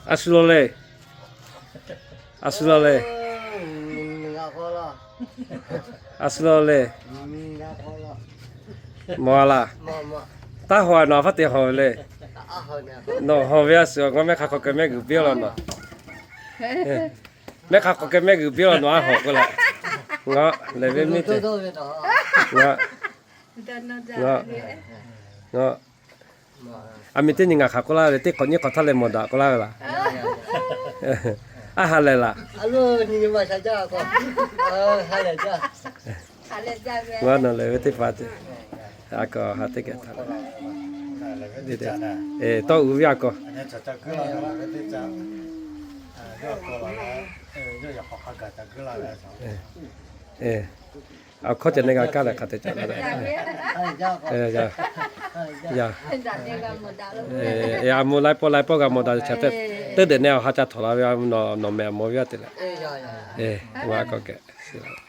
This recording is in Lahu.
A shu law le. A shu law le. A shu law le. Mawˬ a laˇ. Taˇ haw a, nawˬ a faˉ te haw ve le. Nawˬ haw ve a shu, ngaˬ mehˆ hk'a hk'aw k'ai mehˆ g'uiˬ piˇ law nawˬ. Mehˆ hk'a hk'aw k'ai mehˆ g'uiˬ piˇ law nawˬ a haw k'oˆ leh. Ngaˬ lehˬ ve miˇ te. Ngaˬ, ngaˬ, ngaˬ. A miˬ teˇ nyi ngaˬ hk'aˬ k'oˆ laˇ ve, teˇ hk'awꞈ nyiˇ hk'awꞈ htaˇ leh mawˬ daꞈ k'oˆ laˇ ve laˇ. A ha lehˬ laˬ. Ngaˬ nawˬ lehˬ ve teˇ hpaˍ te. A kawˬ ha teˇ geh htaꞈ, tawˇ uiˍ ve a kawˬ. Awˬ hkawˇ ceh neˇ g'a kaˇ leh hk'aˬ te caꞈ la. A mvuh laiˉ pawˆ laiˉ pawˆ g'a mawˬ daꞈ ve chaꞈ teˇ, teˇ dehꞈ neh awˬ ha ca htawnˍ la ve, nawˬ mehˍ mawˬ ve a te leh. G'a kawˬ kehˬ.